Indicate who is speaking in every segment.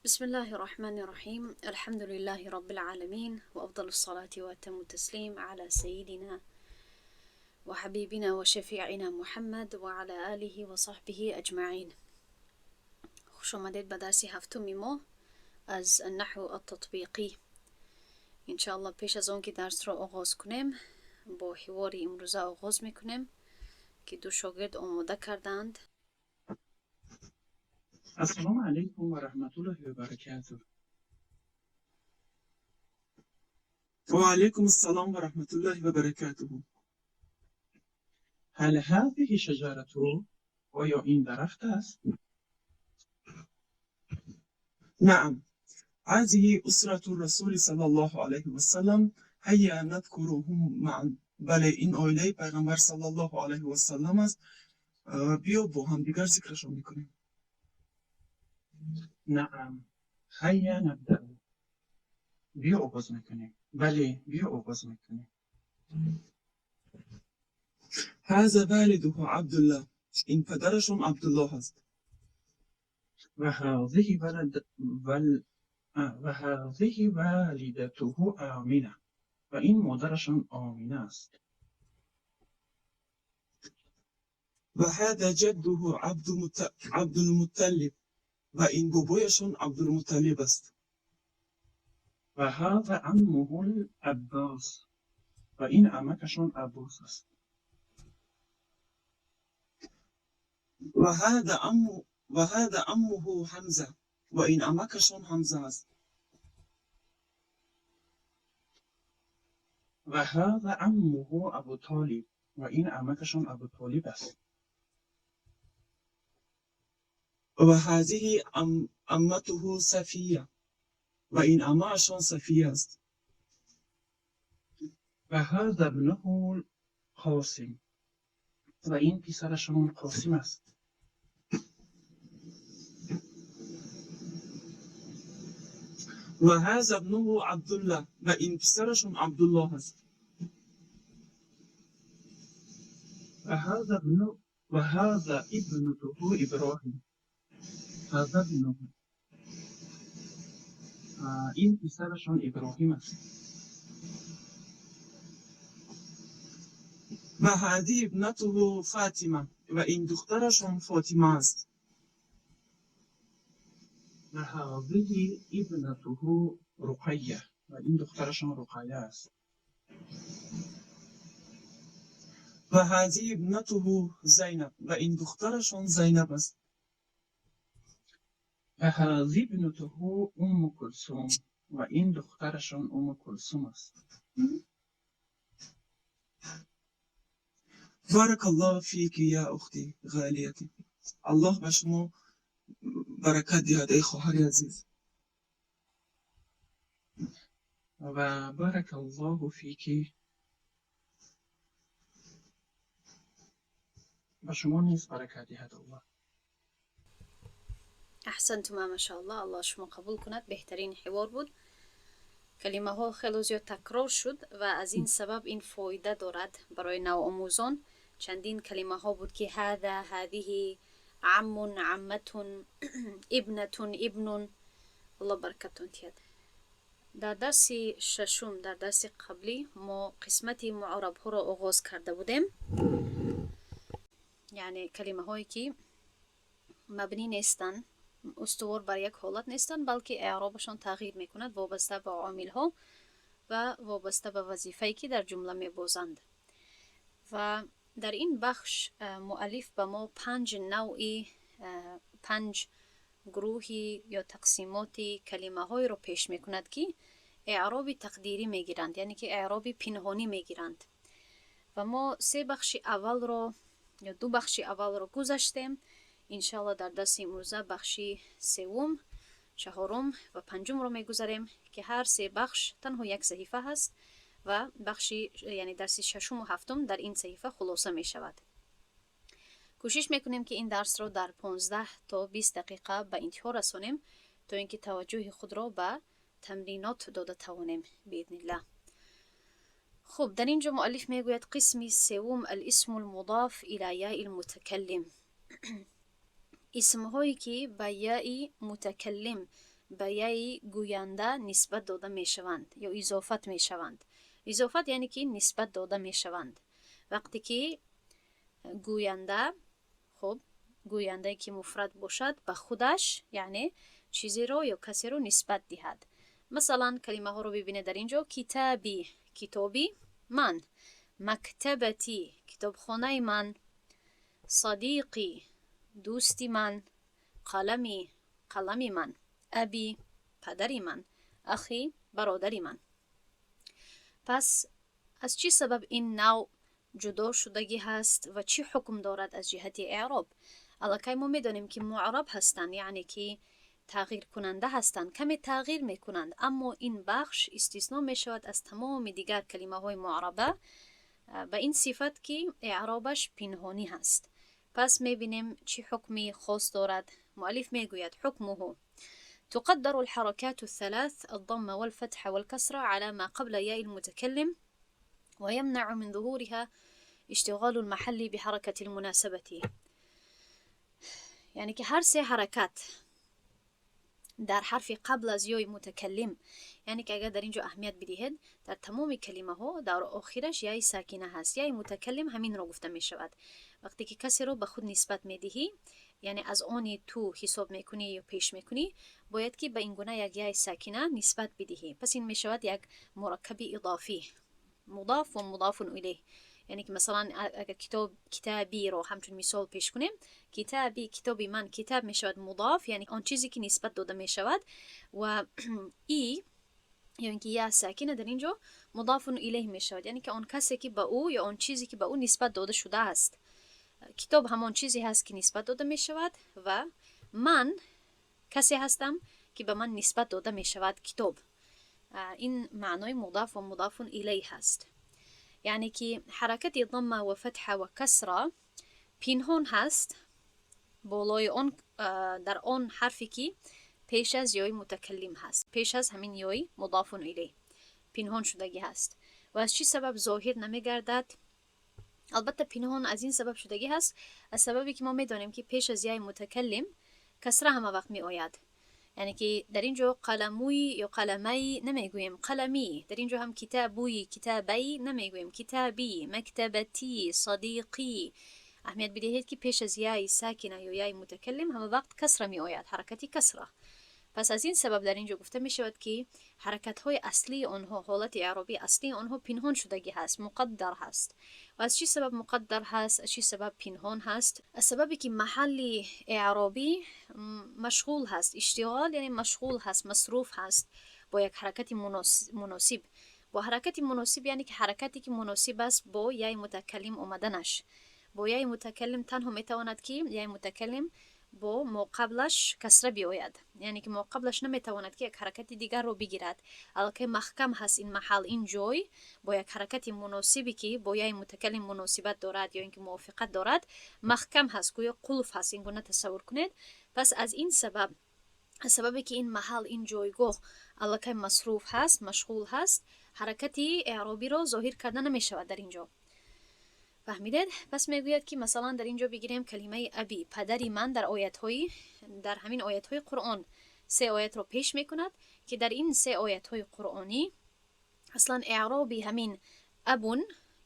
Speaker 1: بسم الله الرحمن الرحيم، الحمد لله رب العالمين، وأفضل الصلاة وأتم التسليم على سيدنا وحبيبنا وشفيعنا محمد وعلى آله وصحبه أجمعين. خوش آمدید به درس هفتم ما از النحو التطبیقی. انشاءالله پیش از آن که درس را آغاز کنیم، با حوار امروزه آغاز میکنیم که دو شاگرد آماده کردند.
Speaker 2: السلام علیکم و رحمت الله و برکاته.
Speaker 3: و علیکم السلام و رحمة الله و برکاته.
Speaker 2: هل هذه شجرة؟ آیا این درخت است؟
Speaker 3: نعم، هذه أسرة الرسول صلى الله عليه وسلم، هيا نذكرهم معا. بله، این عائله پیغمبر صلی الله علیه و سلم است. بیا با هم دیگر ذکرشان میکنیم.
Speaker 2: نعم، هيا نبدأ. بیا آغاز میکنیم. بله، بیا آغاز میکنیم.
Speaker 3: هذا والده عبدالله. این پدرشون عبدالله است.
Speaker 2: و هذه ولد ول و هذه والدته آمنه. و این مادرشان آمینه است.
Speaker 3: و هذا جده عبد المطلب. و این بابایشون عبدالمطلب است.
Speaker 2: و هذا عمه العباس. و این عمکشان عباس است.
Speaker 3: و هذا عمه حمزه. و این عمکشون حمزه است.
Speaker 2: و هذا عمه ابو طالب. و این عمکشان ابو طالب است.
Speaker 3: و هذه عمته صفیه. و این عمه‌شان صفیه است.
Speaker 2: و هذا ابنه القاسم. و این پسرشان قاسم است.
Speaker 3: و هذا ابنه عبدالله. و این پسرشان عبدالله است.
Speaker 2: و هذا ابن و هذا ابنته ابراهیم. هذا ابنه. این پسرشان ابراهیم است.
Speaker 3: و هذه ابنته فاطمه. و این دخترشان فاطمه است.
Speaker 2: و هذه ابنته رقیه. و این دخترشان رقیه است.
Speaker 3: و هذه ابنته زینب. و این دخترشان زینب است.
Speaker 2: و هذه ابنته ام کلثوم. و این دخترشان ام کلثوم است.
Speaker 3: بارک الله فیک یا اختی غالیتی. الله به شما برکت دهد ای خواهر عزیز.
Speaker 2: و بارک الله فیک. به شما نیز برکت دهد الله.
Speaker 1: احسنتما ماشاءالله، الله شما قبول کند. بهترین حوار بود. کلمه ها خیلی زیاد تکرار شد و از این سبب این فایده دارد برای نوآموزان. چندین کلمه ها بود که هذا، هذه، عم، عمة، ابنة، ابن. الله برکتون دهد. در درس ششم، در درس قبلی ما قسمت معرب ها را آغاز کرده بودیم، یعنی کلمه هایی که مبنی نیستند، استوار بر یک حالت نیستند، بلکه اعرابشان تغییر میکند وابسته به عامل ها و وابسته به وظیفه‌ای که در جمله میبازند. و در این بخش مؤلف به ما پنج نوع، پنج گروهی یا تقسیمات کلمه های را پیش میکند که اعراب تقدیری میگیرند، یعنی که اعراب پنهانی میگیرند. و ما سه بخش اول را یا دو بخش اول را گذشتیم. انشاءالله در درس امروزه بخش سوم، چهارم و پنجم را میگذریم که هر سه بخش تنها یک صحیفه هست و بخش یعنی درس ششم و هفتم در این صحیفه خلاصه می شود. کوشش میکنیم که این درس را در 15 تا 20 دقیقه به انتها رسانیم تا اینکه توجه خود را به تمرینات داده توانیم باذن الله. خب، در اینجا مؤلف میگوید قسم سوم، الاسم المضاف الى یاء المتکلم. اسمهایی که به یاء متکلم Ба яи гӯянда нисбат дода мешаванд ё изофат мешаванд. Изофат, яъне ки нисбат дода мешаванд. Вақте ки гӯянда, хуб, гӯяндае ки муфрад бошад, ба худаш, яъне чизеро ё касеро нисбат диҳад. Масалан, калимаҳоро бибинед дар ин ҷо: كتابي, китоби ман, مكتبتي, китобхонаи ман, صديقي, дӯсти ман, قلمي, қалами ман, أبي, падари ман, أخي, бародари ман. Пас аз чӣ сабаб ин навъ ҷудо шудагӣ ҳаст ва чӣ ҳукм дорад аз ҷиҳати эъроб? Аллакай мо медонем, ки муъраб ҳастанд, яъне ки тағйиркунанда ҳастанд, каме тағйир мекунанд, аммо ин бахш истисно мешавад аз тамоми дигар калимаҳои муъраба ба ин сифат, ки эъробаш пинҳонӣ ҳаст. Пас мебинем, чӣ ҳукми хос дорад. Муаллиф мегӯяд: حكمه تقدر الحركات الثلاث، الضمة والفتحة والكسرة، على ما قبل ياء المتكلم، ويمنع من ظهورها اشتغال المحل بحركة المناسبة. یعنی که هر سه حرکت در حرف قبل از یای متکلم، یعنی که اگر در اینجا اهمیت بدهید، در تمام کلمه ها در آخرش یای ساکنه هست. یای متکلم همین رو گفته می شود. وقتی که کسی رو به خود نسبت می دهی، یعنی از آنی تو حساب میکنی یا پیش میکنی، باید که به این گونه یک یای ساکنه نسبت بدهی. پس این می شود یک مرکب اضافی، مضاف و مضاف الیه. یعنی که مثلا اگر کتاب كتابي رو همچون مثال پیش کنیم، كتابي، کتابی من، کتاب می شود مضاف، یعنی آن چیزی که نسبت داده می شود، و ای یا اینکه یا ساکنه در اینجا مضاف الیه می شود، یعنی که آن کسی که به او یا آن چیزی که به او نسبت داده شده است. کتاب همان چیزی هست که نسبت داده می شود و من کسی هستم که به من نسبت داده می شود کتاب. این معنای مضاف و مضاف الیه هست. یعنی که حرکت ضمه و فتحه و کسره پنهان هست بالای آن، در آن حرفی که پیش از یای متکلم هست، پیش از همین یای مضاف الیه پنهان شدگی هست. و از چی سبب ظاهر نمیگردد؟ البته پنهان از این سبب شدگی هست، از سببی که ما میدانیم که پیش از یای متکلم کسره همه وقت می آید. یعنی که در اینجا قلموی یا قلمی نمیگوییم، قلمي. در اینجا هم كتابوی، كتابي نمیگوییم، كتابي، مكتبتي، صديقي. اهمیت بدهید که پیش از یای ساکنه یا یای متکلم همه وقت کسره می آید، حرکتی کسره. پس از این سبب در اینجا گفته می شود که حرکت های اصلی آنها، حالت اعرابی اصلی آنها پنهان شدگی هست، مقدر هست. و از چی سبب مقدر هست؟ از چی سبب پنهان هست؟ از سببی که محل اعرابی مشغول هست. اشتغال یعنی مشغول هست، مصروف هست با یک حرکت مناسب. با حرکت مناسب، یعنی که حرکتی که مناسب است با یای متکلم اومدنش. با یای متکلم تنها میتواند که یای متکلم با ما قبلش کسره بیاید، یعنی که ما قبلش نمیتواند که یک حرکت دیگر رو بگیرد. الکه محکم هست این محل، این جای با یک حرکت مناسبی که با یای متکلم مناسبت دارد یا اینکه موافقت دارد، محکم هست، گویا قلف هست، این گونه تصور کنید. پس از این سبب، از سببی که این محل، این جایگاه الکه مصروف هست، مشغول هست، حرکت اعرابی رو ظاهر کرده نمی شود در اینجا. فهمیدید؟ پس میگوید که مثلا در اینجا بگیریم کلمه أبي، پدری من، در آیت های در همین آیت های قرآن سه آیت رو پیش میکند که در این سه آیت های قرآنی اصلا اعرابی همین أبٌ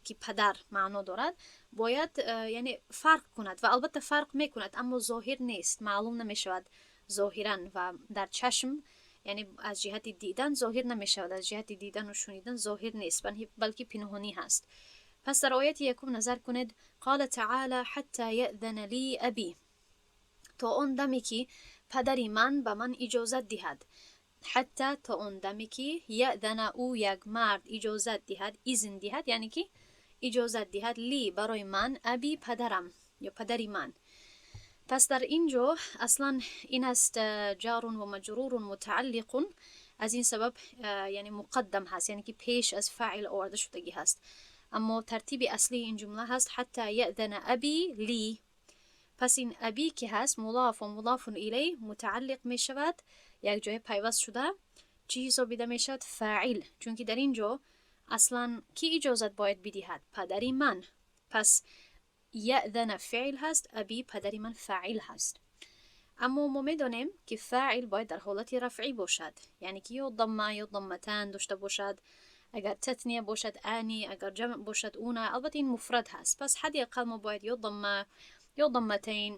Speaker 1: که پدر معنا دارد باید یعنی فرق کند و البته فرق میکند، اما ظاهر نیست، معلوم نمیشود ظاهرا و در چشم، یعنی از جهت دیدن ظاهر نمیشود، از جهت دیدن و شنیدن ظاهر نیست، بلکه پنهانی هست. پس در آیت یکم نظر کنید: قال تعالى حتى يأذن لي أبي، تا آن دمی که پدری من به من اجازت دهد. حتى، تا آن دمی که، يأذن، او یک مرد اجازت دهد، اذن دهد، یعنی که اجازت دهد، لي، برای من، أبي، پدرم یا پدری من. پس در اینجا اصلا این است جار و مجرور متعلق. از این سبب یعنی مقدم هست، یعنی که پیش از فاعل آورده شدگی هست. اما ترتیب اصلی این جمله هست حتى يأذن أبي لي. پس این أبي که هست مضاف و مضاف الیه متعلق می شود، یک جای پیوست شده چی حسابیده می شود؟ فاعل. چون که در اینجا اصلا کی اجازت باید بدهد؟ پدری من. پس يأذن فعل هست، أبي، پدری من، فاعل هست. Аммо мо медонем, ки фаъил бояд дар ҳолати рафъӣ бошад, яъне ки ё дамма ё дамматан дошта бошад, агар татния бошад, ани, агар ҷамъ бошад, уна. Албатта, ин муфрад ҳаст. Пас ҳадди ақал мо бояд ё дамма ё дамматайн,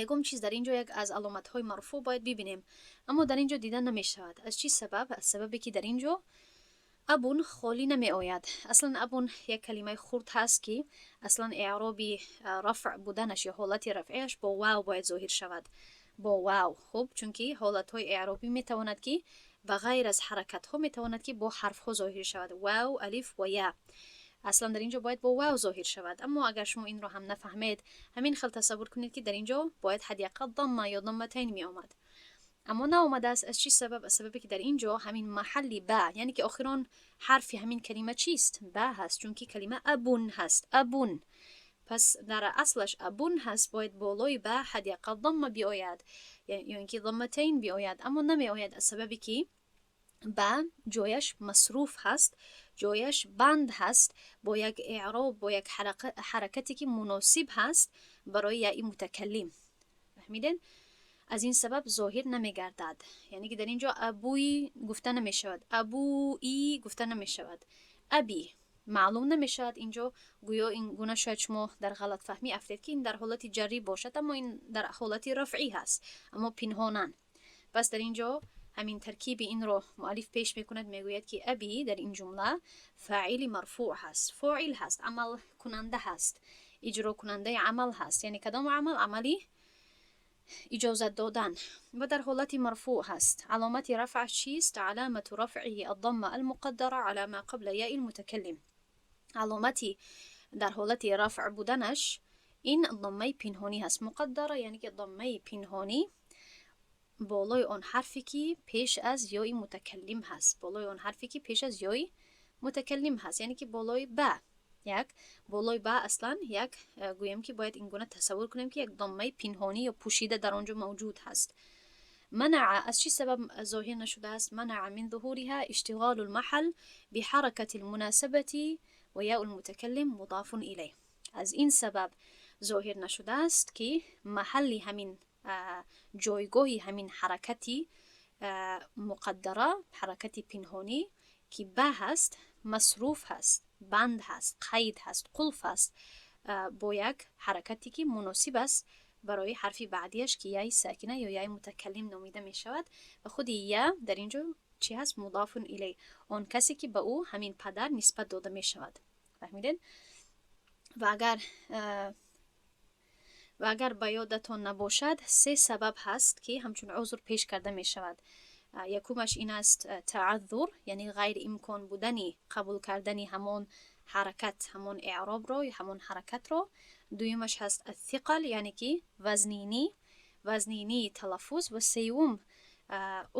Speaker 1: ягон чиз дар ин ҷо, як аз аломатҳои марфӯъ бояд бибинем, аммо дар ин ҷо дида намешавад. Аз чӣ сабаб? Аз сабабе ки дар ин ҷо أبٌ холӣ намеояд. Аслан أبٌ як калимаи хурд ҳаст, ки аслан эъроби рафъ буданаш ё ҳолати рафъиаш бо вав бояд зоҳир шавад, бо вав. Хуб, чунки ҳолатҳои эъробӣ метавонад, ки ба ғайр аз ҳаракатҳо метавонад, ки бо ҳарфҳо зоҳир шавад: вав, алиф ва я. Аслан дар ин ҷо бояд бо вав зоҳир шавад. Аммо агар шумо инро ҳам нафаҳмед, ҳамин хел тасаввур кунед, ки дар ин ҷо бояд ҳадди ақал дамма ё дамматайн меомад, аммо наомадааст. Аз чӣ сабаб? Аз сабабе ки дар ин ҷо ҳамин маҳалли ба, яъне ки охирон ҳарфи ҳамин калима чист? Ба ҳаст, чунки калима أبٌ ҳаст. أبٌ, пас дар аслаш أبٌ ҳаст, бояд болои ба ҳадди ақал дамма биояд ё ин ки дамматайн биояд, аммо намеояд, аз сабабе ки ба ҷояш масруф ҳаст, ҷояш банд ҳаст бо як эъроб, бо як ҳаракате, ки муносиб ҳаст барои яи мутакаллим. Фаҳмидем? Аз ин сабаб зоҳир намегардад, яъне ки дар ин ҷо أبوي гуфта намешавад, أبوي гуфта намешавад, أبي маълум намешавад. Инҷо гӯё ин гуна шояд шумо дар ғалатфаҳмӣ афтед, ки ин дар ҳолати ҷаррӣ бошад, аммо ин дар ҳолати рафъӣ ҳаст, аммо пинҳонан. Пас дар ин ҷо ҳамин таркиби инро муаллиф пеш мекунад, мегӯяд, ки أبي дар ин ҷумла фаъили марфӯъ ҳаст, фоил ҳаст, амалкунанда ҳаст, иҷрокунандаи амал ҳаст. Яъне кадом амал? Амали иҷозат додан. Ва дар ҳолати марфӯъ ҳаст. Аломати рафъаш чист? علامة رفعه الضمة المقدرة على ما قبل ياء المتكلم. Аломати дар ҳолати рафъ буданаш ин даммаи пинҳонӣ ҳаст. مقدرة, яъне ки даммаи пинҳонӣ болои он ҳарфе, ки пеш аз ёи мутакаллим ҳаст, болои он ҳарфе, ки пеш аз ёи мутакаллим ҳаст, яъне ки болои ба, як болои ба. Аслан як гӯем, ки бояд ин гуна тасаввур кунем, ки як даммаи пинҳонӣ ё пӯшида дар он ҷо мавҷуд ҳаст. منع, аз чӣ сабаб зоҳир нашудааст? منع من ظهورها اشتغال المحل بحركة المناسبة وياء المتكلم مضاف إليه. Аз ин сабаб зоҳир нашудааст, ки маҳалли ҳамин, ҷойгоҳи ҳамин ҳаракати مقدرة, ҳаракати пинҳонӣ, ки ба ҳаст, масруф ҳаст, банд ҳаст, қайд ҳаст, қулф ҳаст бо як ҳаракате, ки муносиб аст барои ҳарфи баъдияш, ки яи сакина ё яи мутакаллим номида мешавад. Ва худи я дар ин ҷо чӣ ҳаст? مضاف إليه, он касе, ки ба ӯ ҳамин падар нисбат дода мешавад. Фаҳмидед? Ва агар ба ёдатон набошад, се сабаб ҳаст, ки ҳамчун узр пеш карда мешавад. Якумаш ин аст تعذر, яъне ғайриимкон будани қабул кардани ҳамон ҳаракат, ҳамон эъробро ё ҳамон ҳаракатро. Дуюмаш ҳаст الثقل, яъне ки вазнинии талаффуз. Ва сеюм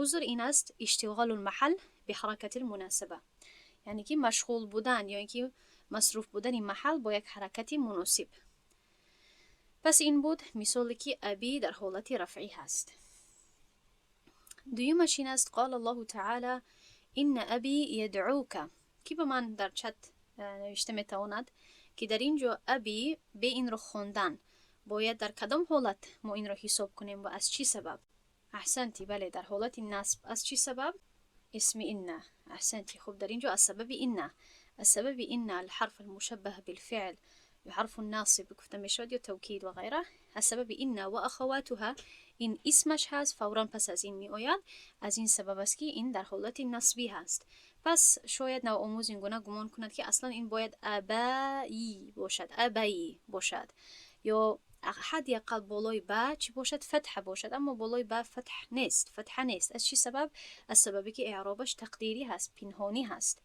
Speaker 1: узр ин аст اشتغال المحل بحركة المناسبة, яъне ки машғул будан ё ин ки масруф будани маҳал бо як ҳаракати муносиб. Пас ин буд мисоле, ки أبي дар ҳолати рафъӣ ҳаст. Дуюмаш ин аст: قال الله تعالى إن أبي يدعوك. Ки ба ман дар чат навишта метавонад, ки дар ин ҷо أبي бе инро хондан бояд дар кадом ҳолат мо инро ҳисоб кунем ва аз чӣ сабаб? أحسنتِ, бале, дар ҳолати насб. Аз чӣ сабаб? Исми إن. أحسنتِ. Хуб, дар ин ҷо аз сабаби إن, аз сабаби إن, الحرف المشبه بالفعل, حرف الناصب гуфта мешавад ё توكيد ва ғайра. Аз сабаби إن وأخواتها, ин исмаш ҳаст, фавран пас аз ин меояд. Аз ин сабаб аст, ки ин дар ҳолати насбӣ ҳаст. Пас шояд навомӯз ин гуна гумон кунад, ки аслан ин бояд أباي бошад, أبي бошад ё ҳадди ақал болои ба чӣ бошад? Фатҳа бошад. Аммо болои ба фатҳ нест, фатҳа нест. Аз чӣ сабаб? Аз сабабе ки эъробаш тақдирӣ ҳаст, пинҳонӣ ҳаст.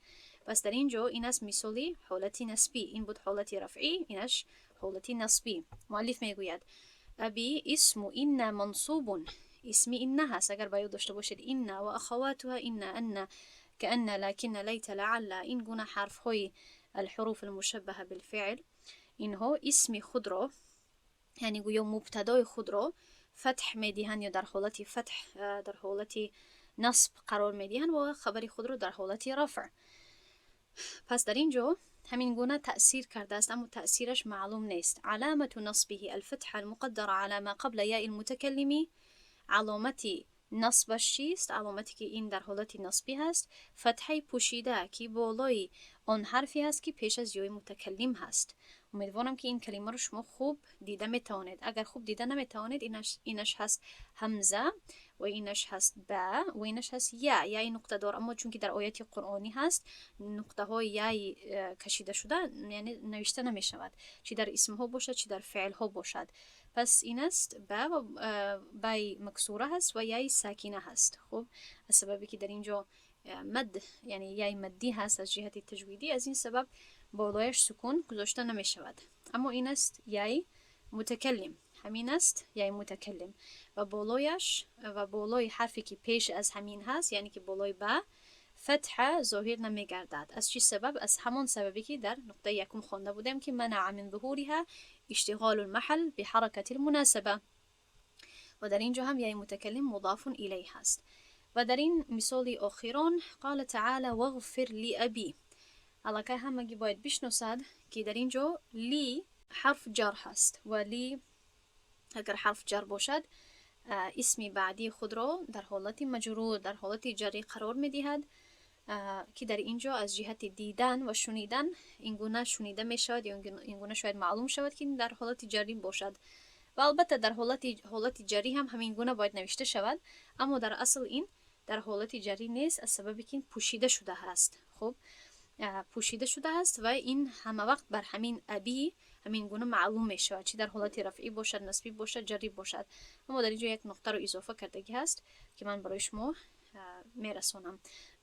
Speaker 1: Пас дар ин ҷо ин аст мисоли ҳолати насбӣ. Ин буд ҳолати рафъӣ, инаш ҳолати насбӣ. Муаллиф мегӯяд: أبي اسم إن منصوب. Исми إن ҳаст. Агар ба ёд дошта бошед, إن وأخواتها, إن, أن, كأن, لكن, ليت, لعل, ин гуна ҳарфҳои الحروف المشبهة بالفعل, инҳо исми худро, яъне гӯё мубтадои худро фатҳ медиҳанд ё дар ҳолати фатҳ, дар ҳолати насб қарор медиҳанд ва хабари худро дар ҳолати рафъ. Пас дар ин ҷо ҳамин гуна таъсир кардааст, аммо таъсираш маълум нест. علامة نصبه الفتحة المقدرة على ما قبل ياء المتكلم. Аломати насбаш чист? Аломате ки ин дар ҳолати насбӣ ҳаст, фатҳаи пӯшида, ки болои он ҳарфе ҳаст, ки пеш аз ёи мутакаллим ҳаст. Умедворам, ки ин калимаро шумо хуб дида метавонед. Агар хуб дида наметавонед, инаш ҳаст ҳамза ва инаш ҳаст ба ва инаш ҳаст я, яи нуқтадор. Аммо чунки дар ояти қуръонӣ ҳаст, нуқтаҳои яи кашида шуда, яъне навишта намешавад, чӣ дар исмҳо бошад, чӣ дар феълҳо бошад. Пас ин аст ба ва баи максура ҳаст ва яи сакина ҳаст. Хуб, аз сабабе ки дар ин ҷо мад, яъне яи маддӣ ҳаст, аз ҷиҳати таҷвидӣ аз ин сабаб болояш сукун гузошта намешавад. Аммо ин аст яи мутакаллим, ҳамин аст яи мутакаллим ва болояш ва болои ҳарфе, ки пеш аз ҳамин ҳаст, яъне ки болои ба, фатҳа зоҳир намегардад. Аз чӣ сабаб? Аз ҳамон сабабе, ки дар нуқтаи якум хонда будем, ки منع من ظهورها اشتغال المحل بحركة المناسبة. و در اینجا هم یای متکلم مضاف الیه هست. و در این مثال آخران، قال تعالى واغفر لأبي. аллакай ҳамагӣ бояд бишносад, ки дар ин ҷо لِ ҳарф ҷар ҳаст ва لِ агар ҳарф ҷар бошад, исми баъдии худро дар ҳолати маҷрур, дар ҳолати ҷарӣ қарор медиҳад, ки дар ин ҷо аз ҷиҳати дидан ва шунидан ин гуна шунида мешавад ё ин гуна шояд маълум шавад, ки дар ҳолати ҷарӣ бошад. Ва албатта дар ҳолати ҷарӣ ҳам ҳамин гуна бояд навишта шавад, аммо дар асл ин дар ҳолати ҷарӣ нест, аз сабабе ки ин пӯшида шуда ҳаст. Хуб, пӯшида шудааст ва ин ҳама вақт бар ҳамин أبي ҳамин гуна маълум мешавад, чӣ дар ҳолати рафъӣ бошад, насбӣ бошад, ҷарӣ бошад. Аммо дар ин ҷо як нуқтаро изофа кардагӣ ҳаст, ки ман барои шумо мерасонам.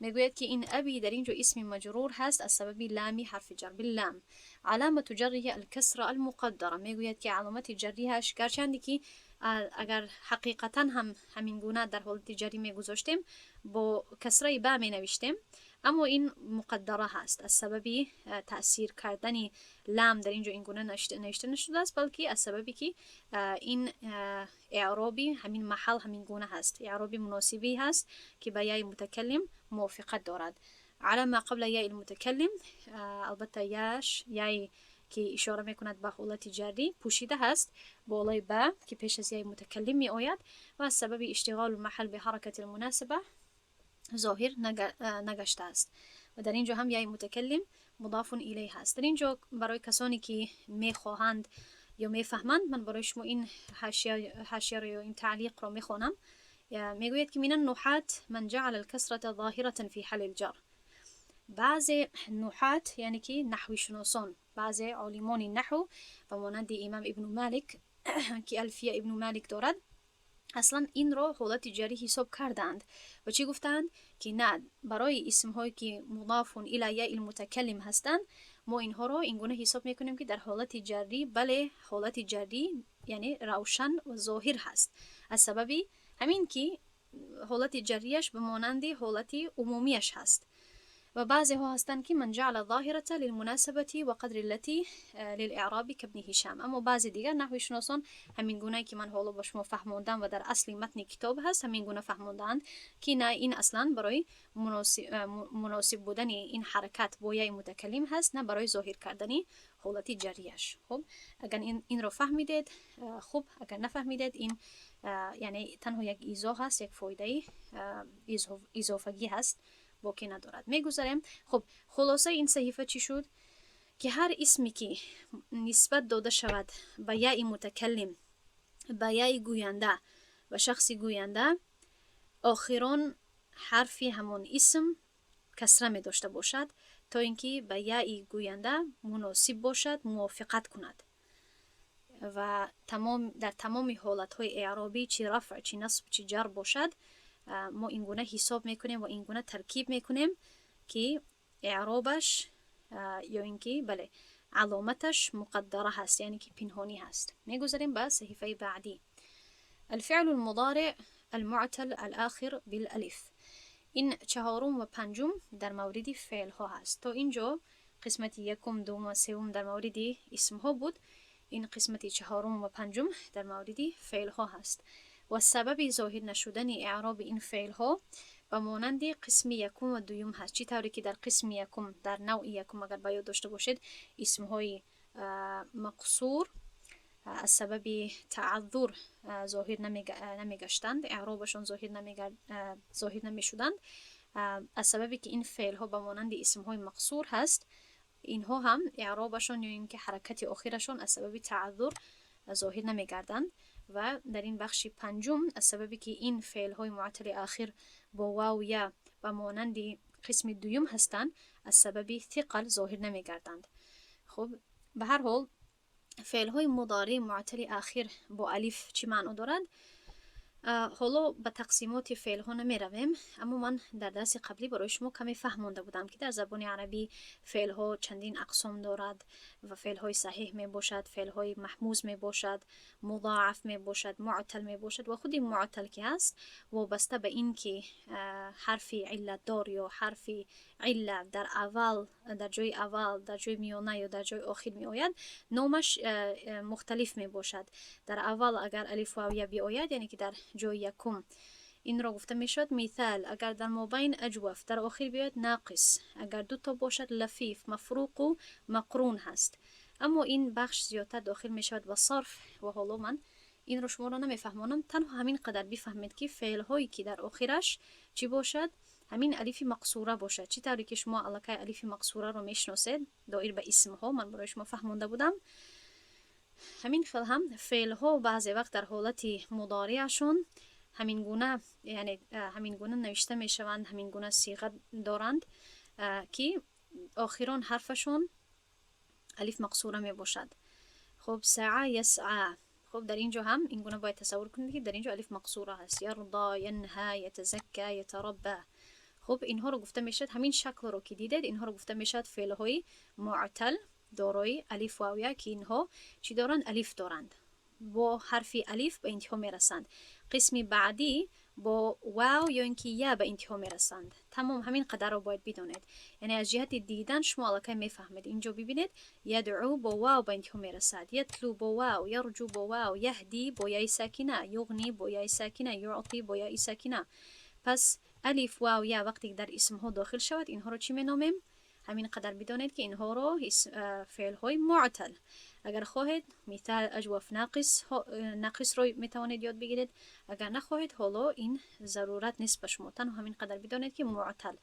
Speaker 1: Мегӯяд, ки ин أبي дар ин ҷо исми маҷрур ҳаст аз сабаби лами ҳарфи ҷар, باللام، علامة جره الكسرة المقدرة. Мегӯяд, ки аломати ҷарриҳаш, гарчанде ки агар ҳақиқатан ҳам ҳамин гуна дар ҳолати ҷарӣ мегузоштем, бо касраи ба менавиштем, аммо ин муқаддара ҳаст. Аз сабаби таъсир кардани лам дар ин ҷо ин гуна навишта нашудааст, балки аз сабабе ки ин эъроби ҳамин маҳал ҳамин гуна ҳаст, эъроби муносибӣ ҳаст, ки ба яи мутакаллим мувофиқат дорад. على ما قبل ياء المتكلم. Албатта, яш яи ки ишора мекунад ба ҳолати ҷаррӣ, пӯшида ҳаст болои ба, ки пеш аз яи мутакаллим меояд, ва аз сабаби اشتغال المحل بحركة المناسبة зоҳир нагаштааст. Ва дар ин ҷо ҳам яи мутакаллим مضاف إليه ҳаст. Дар ин ҷо барои касоне, ки мехоҳанд ё мефаҳманд, ман барои шумо ин ҳашияро ё ин таълиқро мехонам. Мегӯяд, ки من النحاة من جعل الكسرة ظاهرة في حال الجر. Баъзе нуҳат, яъне ки наҳвишиносон, баъзе олимони наҳв ба монанди имам Ибну Малик, ки Алфия Ибну Малик дорад, аслан инро ҳолати ҷарӣ ҳисоб кардаанд ва чӣ гуфтаанд, ки на, барои исмҳое, ки مضاف إلى ياء المتكلم ҳастанд, мо инҳоро ин гуна ҳисоб мекунем, ки дар ҳолати ҷаррӣ, бале, ҳолати ҷаррӣ, яъне равшан ва зоҳир ҳаст, аз сабаби ҳамин ки ҳолати ҷаррияш ба монанди ҳолати умумияш ҳаст. Ва баъзеҳо ҳастанд, ки من جعل الظاهرة للمناسبة وقدر التي للإعراب كابن هشام. Аммо баъзе дигар наҳвишиносон ҳамин гунае, ки ман ҳоло ба шумо фаҳмондам ва дар асли матни китоб ҳаст, ҳамин гуна фаҳмондаанд, ки на, ин аслан барои муносиб будани ин ҳаракат бо яи мутакаллим ҳаст, на барои зоҳир кардани ҳолати ҷаррияш. Хуб, агар инро фаҳмидед, хуб, агар нафаҳмидед, ин яъне танҳо як изоҳ ҳаст, як фоидаи изофагӣ ҳаст, боке надорад. Мегузарем. Хуб, хулосаи ин саҳифа чӣ шуд? Ки ҳар исме, ки нисбат дода шавад ба яи мутакаллим, ба яи гӯянда, ба шахси гӯянда, охирон ҳарфи ҳамон исм касра медошта бошад, то ин ки ба яи гӯянда муносиб бошад, мувофиқат кунад ва дар тамоми ҳолатҳои эъробӣ, чӣ рафъ, чӣ насб, чӣ ҷар бошад, мо ин гуна ҳисоб мекунем ва ин гуна таркиб мекунем, ки эъробаш ё ин ки, бале, аломаташ муқаддара ҳаст, яъне ки пинҳонӣ ҳаст. Мегузарем ба саҳифаи баъдӣ. الفعل المضارع المعتل الآخر بالألف. Ин чаҳорум ва панҷум дар мавриди феълҳо ҳаст. То ин ҷо қисмати якум, дуввум ва севум дар мавриди исмҳо буд. Ин қисмати чаҳорум ва панҷум дар мавриди феълҳо ҳаст ва сабаби зоҳир нашудани эъроби ин феълҳо ба монанди қисми якум ва дуюм ҳаст. Чӣ тавре ки дар қисми якум, дар навъи якум, агар ба ёд дошта бошед, исмҳои мақсур Аз сабаби таъаззур зоҳир намегаштанд, эъробашон зоҳир намешуданд. Аз сабабе ки ин феълҳо ба монанди исмҳои мақсур ҳаст, инҳо ҳам эъробашон ё ин ки ҳаракати охирашон аз сабаби таъаззур зоҳир намегарданд. Ва дар ин бахши панҷум, аз сабабе ки ин феълҳои муътали ахир бо вав, я ба монанди қисми дуюм ҳастанд, аз сабаби тиқал зоҳир намегарданд. Хуб, ба ҳар ҳол, феълҳои мудории муътали ахир бо алиф чӣ маъно дорад? Ҳоло ба тақсимоти феълҳо намеравем, аммо ман дар дарси қаблӣ барои шумо каме фаҳмонда будам, ки дар забони арабӣ феълҳо чандин ақсом дорад ва феълҳои саҳеҳ мебошад, феълҳои маҳмуз мебошад, музоаф мебошад, муътал мебошад. Ва худи муътал ки ҳаст, вобаста ба ин ки ҳарфи иллатдор ё ҳарфи илла дар аввал, дар ҷои аввал, дар ҷои миёна ё дар ҷои охир меояд, номаш мухталиф мебошад. Дар аввал агар алиф, вав, я биояд, яъне ки дар ҷои якум, инро гуфта мешавад миҫал, агар дар мобайн, аҷваф, дар охир биёяд, нақис, агар дуто бошад, лафиф, мафруқу мақрун ҳаст. Аммо ин бахш зиёдтар дохил мешавад ба сарф ва ҳоло ман инро шуморо намефаҳмонам. Танҳо ҳамин қадар бифаҳмед, ки феълҳое ки дар охираш чӣ бошад, ҳамин алифи мақсура бошад. Чӣ тавре ки шумо аллакай алифи мақсураро мешиносед, доир ба исмҳо ман барои шумо фаҳмонда будам, ҳамин хел ҳам феълҳо баъзе вақт дар ҳолати мудориашон ҳамин гуна, яъне ҳамин гуна навишта мешаванд, ҳамин гуна сиға доранд, ки охирон ҳарфашон алиф мақсура мебошад. Хуб, саа ясъа. Хуб, дар ин ҷо ҳам ин гуна бояд тасаввур кунед, ки дар ин ҷо алиф мақсура ҳаст. Ярда, янҳа, ятазакка, ятарабба. Хуб, инҳоро гуфта мешавад, ҳамин шаклро ки дидед, инҳоро гуфта мешавад феълҳои муътал дорои алиф, вав, я, ки инҳо чӣ доранд? Алиф доранд, бо ҳарфи алиф ба интиҳо мерасанд. Қисми баъдӣ бо вав ё ин ки я ба интиҳо мерасанд. Тамом, ҳамин қадарро бояд бидонед. Яъне аз ҷиҳати дидан шумо аллакай мефаҳмед. Инҷо бибинед: ядъу бо вав ба интиҳо мерасад, ятлу бо вав, ярҷу бо вав, яҳди бо яи сакина, юғни бо яи сакина, юъти бо яи сакина. Пас алиф, вав, я вақте ки дар исмҳо дохил шавад, инҳоро чӣ меномем? Ҳамин қадар бидонед, ки инҳоро феълҳои муътал. Агар хоҳед, миҫал, аҷваф, нақис, нақисро метавонед ёд бигиред. Агар нахоҳед, ҳоло ин зарурат нест ба шумо. Танҳо ҳамин қадар бидонед, ки муътал,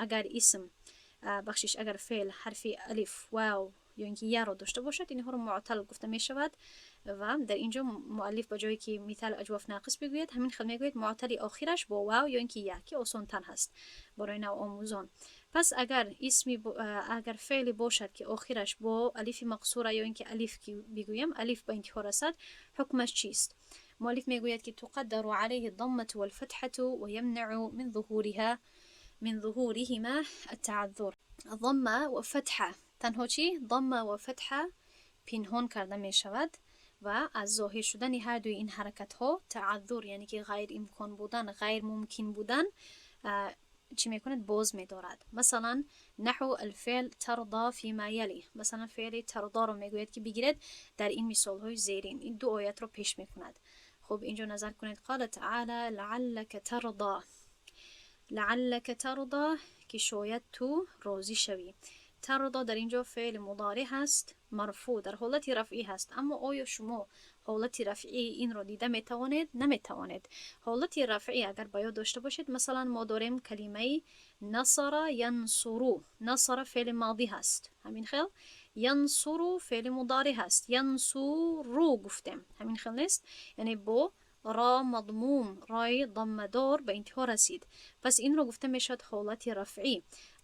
Speaker 1: агар исм, бахшиш, агар феъл ҳарфи алиф, вав ё ин ки яро дошта бошад, инҳоро муътал гуфта мешавад. Ва дар ин ҷо муаллиф ба ҷое ки миҫал, аҷваф, нақис бигӯяд, ҳамин хел мегӯяд: муътали охираш бо вав ё ин ки я, ки осонтар ҳаст барои навомӯзон. Пас агар исми, агар феъле бошад, ки охираш бо алифи мақсура ё ин ки алиф ки бигӯям, алиф ба интиҳо расад, ҳукмаш чист? Муаллиф мегӯяд, ки تقدر عليه الضمة والفتحة ويمنع من ظهورهما التعذر. ضمة و فتحة, танҳо чӣ? Дамма ва фатҳа пинҳон карда мешавад ва аз зоҳир шудани ҳардуи ин ҳаракатҳо таъаззур, яъне ки ғайриимкон будан, ғайрмумкин будан, чӣ мекунад? Боз медорад. Масалан, نحو الفعل ترضى فيما يلي. Масалан, феъли тардаро мегӯяд, ки бигиред дар ин мисолҳои зерин. Ин ду оятро пеш мекунад. Хуб, инҷо назар кунед: قال تعالى لعلك ترضى. لعلك ترضى, ки шояд ту розӣ шавӣ. ترضى дар инҷо феъли мудоре ҳаст, марфӯъ, дар ҳолати рафъӣ ҳаст. Аммо оё шумо ҳолати рафъии инро дида метавонед? Наметавонед. Ҳолати рафъӣ, агар ба ёд дошта бошед, масалан, мо дорем калимаи نصر ينصر. نصر феъли модӣ ҳаст, ҳамин хел? ينصر феъли мудоре ҳаст. ينصر гуфтем, ҳамин хел нест? Яъне бо ро мадмум, рои даммадор ба интиҳо расид. Пас инро гуфта мешавад ҳолати рафъӣ.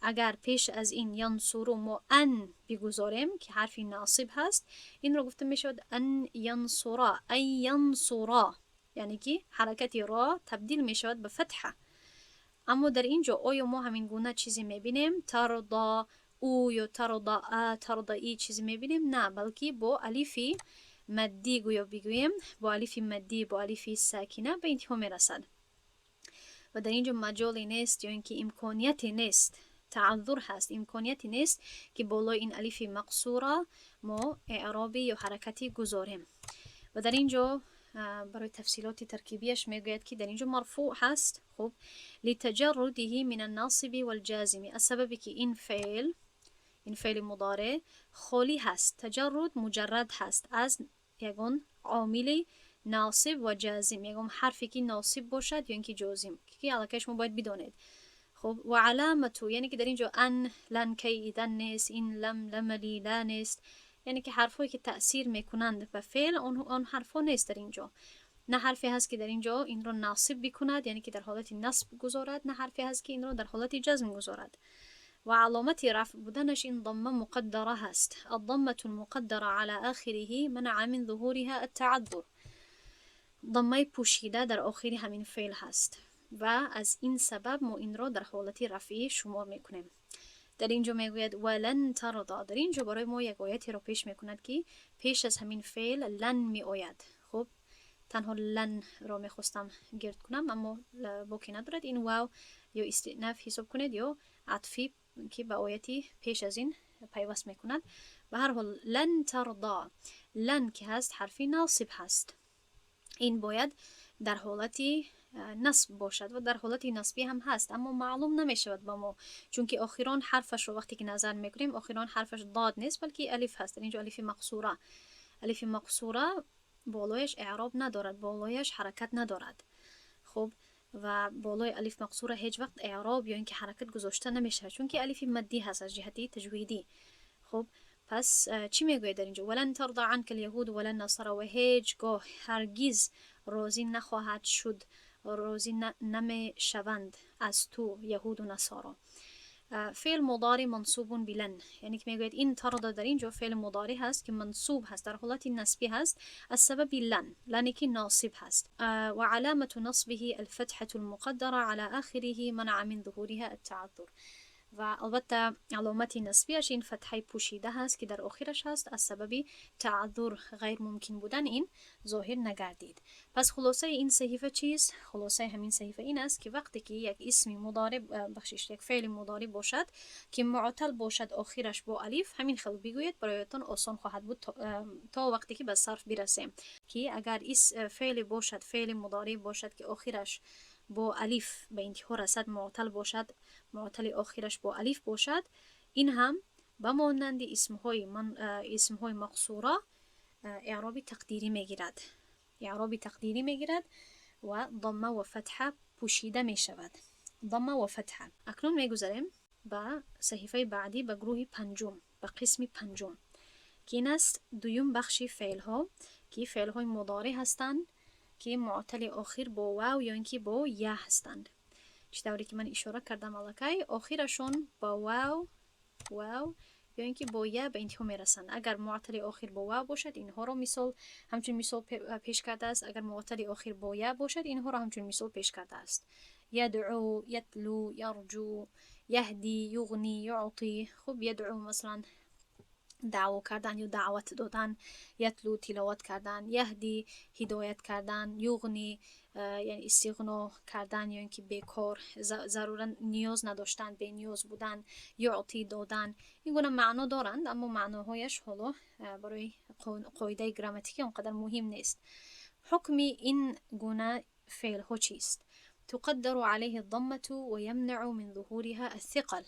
Speaker 1: Агар пеш аз ин ينصر мо أن бигузорем, ки ҳарфи носиб ҳаст, инро гуфта мешавад أن ينصر, أن ينصر, яъне ки ҳаракати ро табдил мешавад ба фатҳа. Аммо дар ин ҷо оё мо ҳамин гуна чизе мебинем? ترضى ӯ ё ترضى а, ترضى и чизе мебинем? На, балки бо алифи маддӣ, гӯё бигӯем, бо алифи маддӣ, бо алифи сакина ба интиҳо мерасад ва дар ин ҷо маҷоле нест ё ин ки имконияте нест, таъаззур ҳаст, имконияте нест, ки болои ин алифи мақсура мо эъробӣ ё ҳаракатӣ гузорем. Ва дар ин ҷо барои тафсилоти таркибияш мегӯяд, ки дар ин ҷо марфӯъ ҳаст. Хуб, لتجرده من الناصب والجازم, аз сабабе ки ин феъл, ин феъли мудоре холӣ ҳаст. تجرد, مجرد ҳаст аз Ягон омили носиб ва ҷазим, ягон ҳарфе ки носиб бошад ё ин ки ҷозим, ки аллакай шумо бояд бидонед. Хуб, ва علامة, яъне ки дар ин ҷо أن, لن, كي, إذن нест, إن, لم, لم, لِ, لا нест, яъне ки ҳарфҳое ки таъсир мекунанд ба феъл, он ҳарфҳо нест дар ин ҷо. На ҳарфе ҳаст, ки дар ин ҷо инро насиб бикунад, яъне ки дар ҳолати насб гузорад, на ҳарфе ҳаст, ки инро дар ҳолати ҷазм гузорад. Ва аломати рафъ буданаш ин ضمة مقدرة ҳаст. الضمة المقدرة على آخره منع من ظهورها التعذر. ضمаи пӯшида дар охири ҳамин феъл ҳаст ва аз ин сабаб мо инро дар ҳолати рафъӣ шумор мекунем. Дар ин ҷо мегӯяд: ولن ترضى. Дар ин ҷо барои мо як оятеро пеш мекунад, ки пеш аз ҳамин феъл لن меояд. Хуб, танҳо لن ро мехостам гирд кунам, аммо боке надорад. Ин вав ё истиънаф ҳисоб кунед ё атфӣ, ки ба ояти пеш аз ин пайваст мекунад. Ба ҳар ҳол, لن ترضى, لن ки ҳаст, ҳарфи носиб ҳаст. Ин бояд дар ҳолати насб бошад ва дар ҳолати насбӣ ҳам ҳаст, аммо маълум намешавад ба мо, чунки охирон ҳарфашро вақте ки назар мекунем, охирон ҳарфаш ضاد нест, балки алиф ҳаст. Дар ин ҷо алифи мақсура. Алифи мақсура болояш эъроб надорад, болояш ҳаракат надорад. Хуб, ва болои алиф мақсура ҳеҷ вақт эъроб ё ин ки ҳаракат гузошта намешавад, чунки алифи маддӣ ҳаст аз ҷиҳати таҷвидӣ. Хуб, пас чӣ мегӯяд дар ин ҷо? ولن ترضى عنك اليهود ولا النصارى. Ва ҳеҷ гоҳ, ҳаргиз розӣ нахоҳад шуд, розӣ намешаванд аз ту яҳуду насоро. فعل مضارع منصوب بلن, یعنی که میگوید این ترضى در اینجا فعل مضارع هست که منصوب هست، در حالت نصبی هست، از سبب لن، لن که ناصب هست. وعلامة نصبه الفتحة المقدرة على آخره منع من ظهورها التعذر. Ва албатта, аломати насбияш ин фатҳаи пӯшида ҳаст, ки дар охираш ҳаст. Аз сабаби تعذر, ғайрмумкин будан, ин зоҳир нагардид. Пас хулосаи ин саҳифа чист? Хулосаи ҳамин саҳифа ин аст, ки вақте ки як исми мудориб, бахшиш, як феъли мудориб бошад, ки муътал бошад охираш бо алиф, ҳамин хел бигӯед, бароятон осон хоҳад буд то вақте ки ба сарф бирасем, ки агар феъле бошад, феъли мудориб бошад, ки охираш бо алиф ба интиҳо расад, муътал бошад, муътали охираш бо алиф бошад, ин ҳам ба монанди исмҳои мақсура эъроби тақдирӣ мегирад, эъроби тақдирӣ мегирад ва ضمة ва фатҳа пӯшида мешавад, ضمة ва фатҳа. Акнун мегузарем ба саҳифаи баъдӣ, ба гурӯҳи панҷум, ба қисми панҷум, ки ин аст дуюм бахши феълҳо, ки феълҳои мудорӣ ҳастанд, ки муътали охир бо вав ё ин ки бо я ҳастанд. Чӣ тавре ки ман ишора кардам аллакай, охирашон бо вав ё ин ки бо я ба интиҳо мерасанд. Агар муътали охир бо вав бошад, инҳоро мисол, ҳамчун мисол пеш кардааст. Агар муътали охир бо я бошад, инҳоро ҳамчун мисол пеш кардааст: يدعو, يتلو, يرجو, يهدي, يغني, يعطي. Хуб, يدعو масалан даъво кардан ё даъват додан, يتلو тиловат кардан, يهدي ҳидоят кардан, يغني яъне استغناء кардан ё ин ки бекор, заруран ниёз надоштан, бениёз будан, يعطي додан. Ин гуна маъно доранд, аммо маъноҳояш ҳоло барои қоидаи грамматикӣ он қадар муҳим нест. Ҳукми ин гуна феълҳо чист? تقدر عليه الضمة ويمنع من ظهورها الثقل،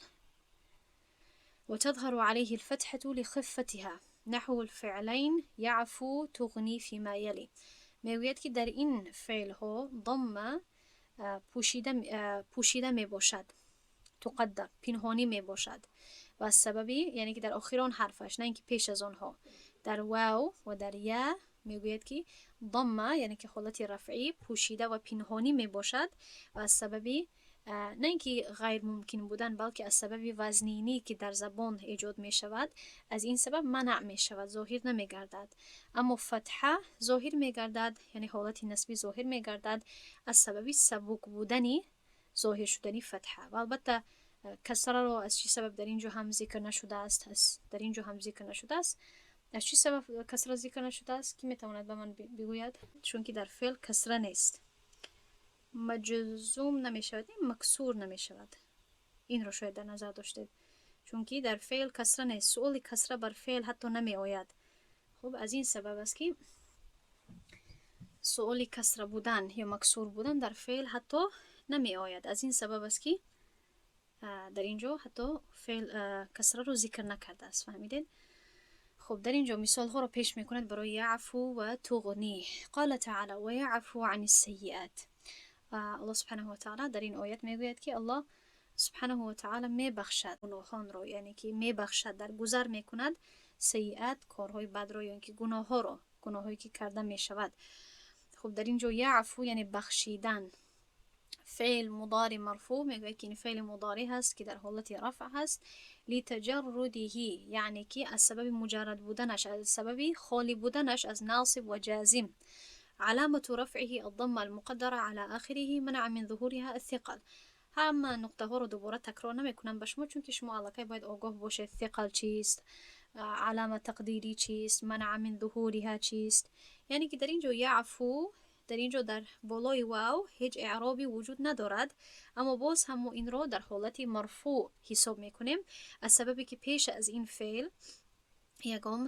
Speaker 1: وتظهر عليه الفتحة لخفتها، نحو الفعلين يعفو، تغني فيما يلي. Мегӯяд, ки дар ин феълҳо ضمة пӯшида мебошад, تقدر пинҳонӣ мебошад ва аз сабаби, яъне ки дар охирон ҳарфаш, на ин ки пеш аз онҳо, дар вав ва дар я мегӯяд, ки ضمة, яъне ки ҳолати рафъӣ пӯшида ва пинҳонӣ мебошад ва аз сабаби на ин ки ғайрмумкин будан, балки аз сабаби вазнинӣ, ки дар забон эҷод мешавад, аз ин сабаб манъ мешавад, зоҳир намегардад. Аммо фатҳа зоҳир мегардад, яъне ҳолати насбӣ зоҳир мегардад аз сабаби сабук будани зоҳир шудани фатҳа. Ва албатта, касраро аз чӣ сабаб дар ин ҷо ҳам зикр нашудааст? Дар ин ҷо ҳам зикр нашудааст. Аз чӣ сабаб касра зикр нашудааст? Кӣ метавонад ба ман бигӯяд? Чунки дар феъл касра нест, маҷзум намешавад, максур намешавад. Инро шояд дар назар доштед, чунки дар феъл касра нест, суоли касра бар феъл ҳатто намеояд. Хуб, аз ин сабаб аст, ки суоли касра будан ё максур будан дар феъл ҳатто намеояд. Аз ин сабаб аст, ки дар ин ҷо ҳатто феъл касраро зикр накардааст. Фаҳмидед? Хуб, дар ин ҷо мисолҳоро пеш мекунад барои يعفو ва تغني. قال تعالى: ويعفو عن السيئات. Аллоҳ سبحانه وتعالى дар ин оят мегӯяд, ки Аллоҳ سبحانه وتعالى мебахшад гуноҳонро, яъне ки мебахшад, дар гузар мекунад سيئات, корҳои бадро ё ин ки гуноҳҳоро, гуноҳҳое ки карда мешавад. Хуб, дар ин ҷо يعفو яъне бахшидан, فعل مضارع مرفوع. Мегӯяд, ки ин феъли мудорӣ ҳаст, ки дар ҳолати рафъ ҳаст. لتجرده, яъне ки аз сабаби муҷаррад буданаш, аз сабаби холӣ буданаш аз ناصب و جازم. علامة رفعه الضمة المقدرة على آخره، منع من ظهورها الثقل. Ҳама нуқтаҳоро дубора такрор намекунам ба шумо, чунки шумо аллакай бояд огоҳ бошед, ثقل чист, علامة تقديري чист, منع من ظهورها чист. Яъне ки дар ин ҷо يعفو, дар ин ҷо дар болои вав ҳеҷ эъробӣ вуҷуд надорад, аммо боз ҳам мо инро дар ҳолати марфӯъ ҳисоб мекунем, аз сабабе ки пеш аз ин феъл ягон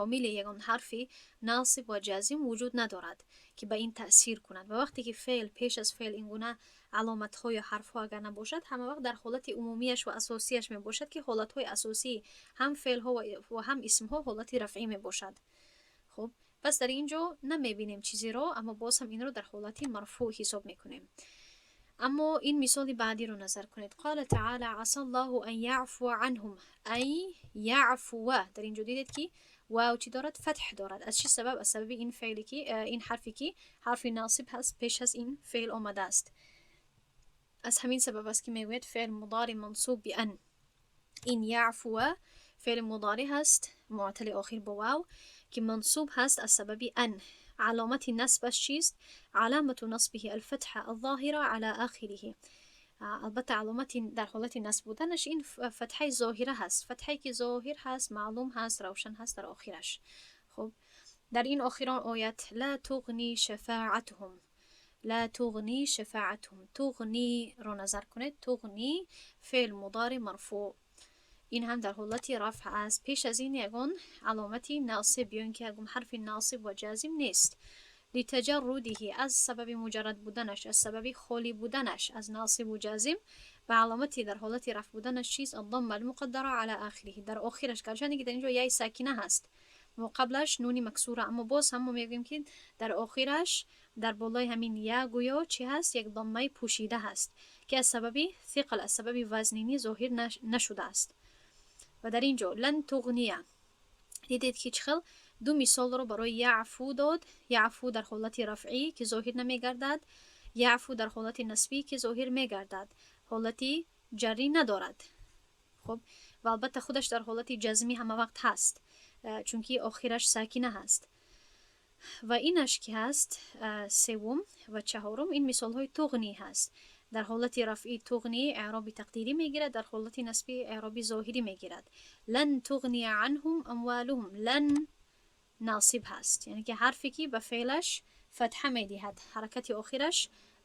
Speaker 1: омиле, ягон ҳарфи ناصب و جازم вуҷуд надорад, ки ба ин таъсир кунад. Ва вақте ки феъл, пеш аз феъл ин гуна аломатҳо ё ҳарфҳо агар набошад, ҳама вақт дар ҳолати умумияш ва асосияш мебошад, ки ҳолатҳои асосии ҳам феълҳо ва ҳам исмҳо ҳолати рафъӣ мебошад. Хуб, пас дар ин ҷо намебинем чизеро, аммо боз ҳам инро дар ҳолати марфӯъ ҳисоб мекунем. Аммо ин мисоли баъдиро назар кунед. قال تعالى: عسى الله أن يعفو عنهم. أن يعفو, дар ин ҷо дидед, ки вав чӣ дорад? Фатҳ дорад. Аз чӣ сабаб? Аз сабаби ин феъле ки ин ҳарфе ки ҳарфи ناصب ҳаст, пеш аз ин феъл омадааст. Аз ҳамин сабаб аст, ки мегӯяд فعل مضارع منصوب بأن. Ин يعفو феъли мудорӣ ҳаст, муътали охир бо вав, ки منصوب ҳаст аз сабаби أن. Аломати насбаш чист? علامة نصبه الفتحة الظاهرة على آخره. Албатта, аломати дар ҳолати насб буданаш ин фатҳаи зоҳира ҳаст, фатҳае ки зоҳир ҳаст, маълум ҳаст, равшан ҳаст дар охираш. Хуб, дар ин охирон оят: لا تغني شفاعتهم. لا تغني شفاعتهم, تغني ро назар кунед. تغني فعل مضارع مرفوع, ин ҳам дар ҳолати рафъ аст. Пеш аз ин ягон аломати ناصب ё ин ки ягон ҳарфи ناصب و جازم нест. لتجرده, аз сабаби муҷаррад буданаш, аз сабаби холӣ буданаш аз ناصب و جازم. Ва аломати дар ҳолати рафъ буданаш чист? الضمة المقدرة على آخره. Дар охираш, гарчанде ки дар ин ҷо яи сакина ҳаст, қаблаш нуни максура, аммо боз ҳам мо мегӯем, ки дар охираш, дар болои ҳамин я гӯё чӣ ҳаст? Як доммаи пӯшида ҳаст, ки аз сабаби ثقل, аз сабаби вазнинӣ зоҳир нашудааст. Ва дар ин ҷо لن تغني. Дидед, ки чӣ хел ду мисолро барои يعفو дод: يعفو дар ҳолати рафъӣ, ки зоҳир намегардад, يعفو дар ҳолати насбӣ, ки зоҳир мегардад, ҳолати ҷаррӣ надорад. Хуб, ва албатта худаш дар ҳолати ҷазмӣ ҳама вақт ҳаст, чунки охираш сакина ҳаст. Ва инаш ки ҳаст, севум ва чаҳорум, ин мисолҳои تغني ҳаст. Дар ҳолати рафъӣ تغني эъроби тақдирӣ мегирад, дар ҳолати насбӣ эъроби зоҳирӣ мегирад. لن تغني عنهم أموالهم. لن ناصب ҳаст, яъне ки ҳарфе ки ба феълаш фатҳа медиҳад, ҳаракати охираш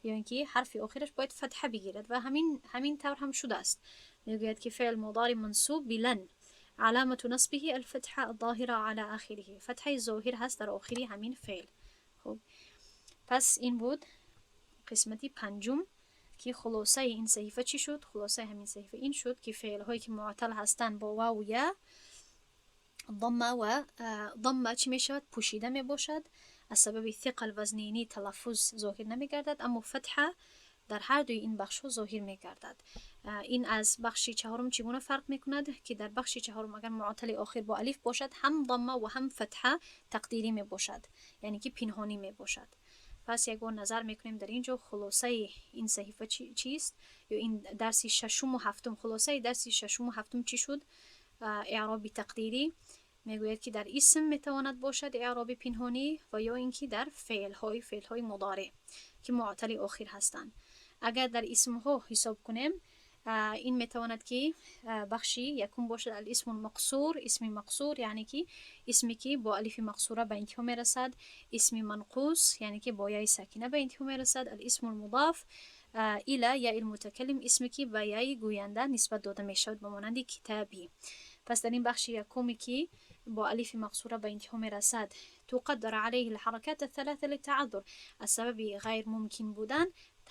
Speaker 1: ё ин ки ҳарфи охираш бояд фатҳа бигирад ва ҳамин тавр ҳам шудааст. Мегӯяд, ки فعل مضارع منصوب بلن، علامة نصبه الفتحة الظاهرة على آخره. Фатҳаи зоҳир ҳаст дар охири ҳамин феъл. Хуб, пас ин буд қисмати панҷум, ки хулосаи ин саҳифа чӣ шуд? Хулосаи ҳамин саҳифа ин шуд, ки феълҳое ки муътал ҳастанд бо ваву я, ضمة ва ضمة чӣ мешавад? Пӯшида мебошад, аз сабаби ثقل, вазнинӣ талаффуз зоҳир намегардад, аммо фатҳа дар ҳар дуи ин бахшҳо зоҳир мегардад. Ин аз бахши чаҳорум чӣ гуна фарқ мекунад? Ки дар бахши чаҳорум агар муътали охир бо алиф бошад, ҳам ضمة ва ҳам фатҳа тақдирӣ мебошад, яъне ки пинҳонӣ мебошад. Пас як бор назар мекунем дар ин ҷо, хулосаи ин саҳифа чист ё ин дарси шашуму ҳафтум. Хулосаи дарси шашуму ҳафтум чӣ шуд? Эъроби тақдирӣ, мегӯяд, ки дар исм метавонад бошад эъроби пинҳонӣ ва ё ин ки дар феълҳои мудореъ, ки муътали охир ҳастанд. Агар дар исмҳо ҳисоб кунем, ин метавонад ки бахши якум бошад, الاسم المقصور, исми мақсур, яъне ки исме ки бо алифи мақсура ба интиҳо мерасад, исми منقوص, яъне ки бо яи сакина ба интиҳо мерасад, الاسم المضاف إلى ياء المتكلم, исме ки ба яи гӯянда нисбат дода мешавад, ба монанди كتابي. Пас дар ин бахши якуме ки бо алифи мақсура ба интиҳо мерасад, تقدر عليه الحركات الثلاثة للتعذر, аз сабаби ғайрмумкин будан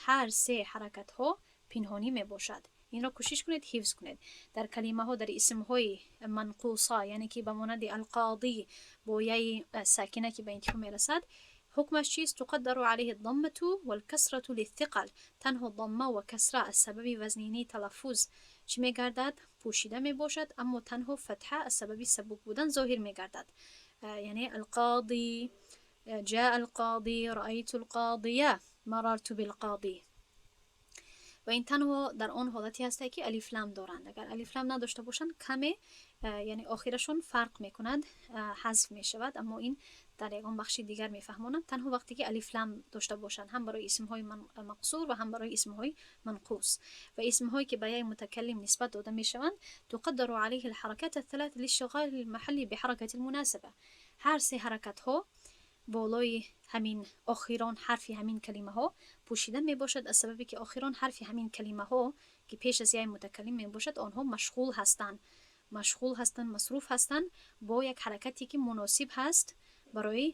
Speaker 1: ҳар се ҳаракатҳо пинҳонӣ мебошад. Инро кӯшиш кунед, ҳифз кунед. Дар калимаҳо, дар исмҳои منقوصة, яъне ки ба монанди القاضي бо яи сакина, ки ба интиҳо мерасад, ҳукмаш чист? تقدر عليه الضمة والكسرة للثقل. Танҳо ضمة ва касра аз сабаби вазнинии талаффуз чӣ мегардад? Пӯшида мебошад, аммо танҳо фатҳа аз сабаби сабук будан зоҳир мегардад. Яъне القاضي, جاء القاضي, رأيت القاضي, مررت بالقاضي. Ва ин танҳо дар он ҳолате ҳасте, ки алифлам доранд. Агар алифлам надошта бошанд, каме, яъне охирашон фарқ мекунад, ҳазф мешавад. Аммо ин дар ягон бахши дигар мефаҳмонанд. Танҳо вақте ки алифлам дошта бошанд, ҳам барои исмҳои мақсур ва ҳам барои исмҳои منقوص. Ва исмҳое, ки ба яи мутакаллим нисбат дода мешаванд, تقدر عليه الحركات الثلاث لاشتغال المحل بحركة المناسبة. Ҳар се ҳаракатҳо болои ҳамин охирон ҳарфи ҳамин калимаҳо пӯшида мебошад, аз сабабе ки охирон ҳарфи ҳамин калимаҳо, ки пеш аз яи мутакаллим мебошад, онҳо машғул ҳастанд, масруф ҳастанд бо як ҳаракате, ки муносиб ҳаст барои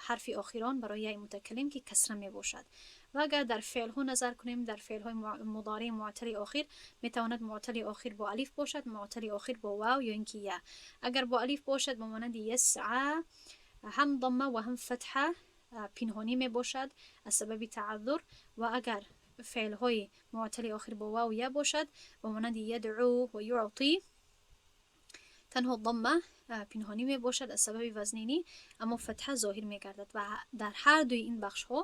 Speaker 1: ҳарфи охирон, барои яи мутакаллим, ки касра мебошад. Ва агар дар феълҳо назар кунем, дар феълҳои мудораи муътали охир метавонад муътали охир бо алиф бошад, муътали охир бо вав ё ин ки я. Агар бо алиф бошад, ба монанди يسعى, ҳам ضمة ва ҳам фатҳа пинҳонӣ мебошад аз сабаби تعذر. Ва агар феълҳои муътали охир бо вав, я бошад, ба монанди يدعو ва يعطي, танҳо ضمة пинҳонӣ мебошад аз сабаби вазнинӣ, аммо фатҳа зоҳир мегардад. Ва дар ҳар дуи ин бахшҳо,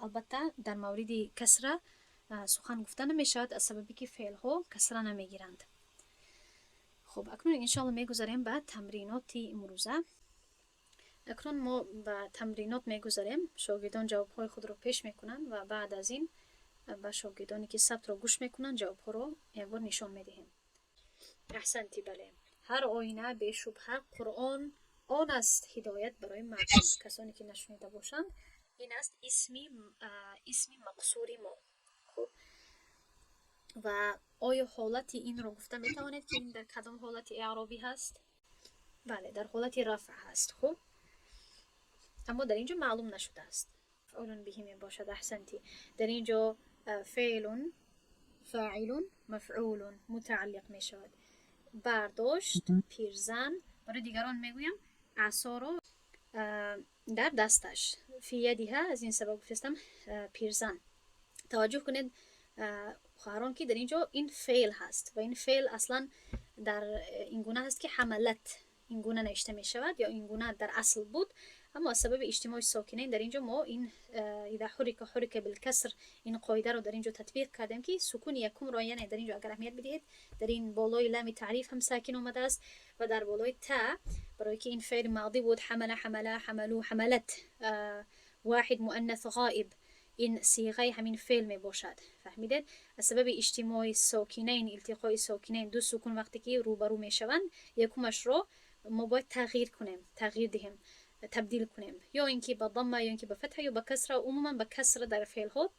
Speaker 1: албатта, дар мавриди касра сухан гуфта намешавад, аз сабабе ки феълҳо касра намегиранд. Хуб, акнун иншоалло мегузарем ба тамриноти имрӯза. Акнун мо ба тамринот мегузарем. Шогирдон ҷавобҳои худро пеш мекунанд ва баъд аз ин ба шогирдоне, ки сабтро гӯш мекунанд, ҷавобҳоро якбор нишон медиҳем. Аҳсанти, бале. Ҳар оина бешубҳа Қуръон он аст ҳидоят барои мардум. Касоне ки нашунида бошанд, ин аст исми мақсури мо. Хуб, ва оё ҳолати инро гуфта метавонед, ки ин дар кадом ҳолати эъробӣ ҳаст? Бале, дар ҳолати рафъ ҳаст. Хуб, аммо дар ин ҷо маълум нашудааст. مفعول به мебошад. Аҳсанти. Дар ин ҷо فعل, فاعل, مفعول, متعلق мешавад. Бардошт пирзан. Барои дигарон мегӯям, асоро дар дасташ, في يدها. Аз ин сабаб гуфтастам пирзан. Таваҷҷӯҳ кунед, хоҳарон, ки дар ин ҷо ин феъл ҳаст ва ин феъл аслан дар ин гуна ҳаст, ки حملت ин гуна навишта мешавад ё ин гуна дар асл буд, аммо аз сабаби اجتماع ساکنین дар ин ҷо мо ин إذا حرك حرك بالكسر, ин қоидаро дар ин ҷо татбиқ кардем, ки сукуни якумро, яъне дар ин ҷо агар аҳамият бидиҳед, дар ин болои лами таъриф ҳам сакин омадааст ва дар болои та, барои ки ин феъли ماضی буд: حمل, حمل, حملوا, حملت, واحد مؤنث غائب. Ин сиғаи ҳамин феъл мебошад. Фаҳмидед? Аз сабаби اجتماع ساکنین, التقاء ساکنین, ду сукун вақте ки рӯбарӯ мешаванд, якумашро мо бояд тағйир кунем, тағйир диҳем, табдил кунем, ё ин ки ба ضمة, ё ин ки ба фатҳа, ё ба касра. Умуман ба касра дар феълҳо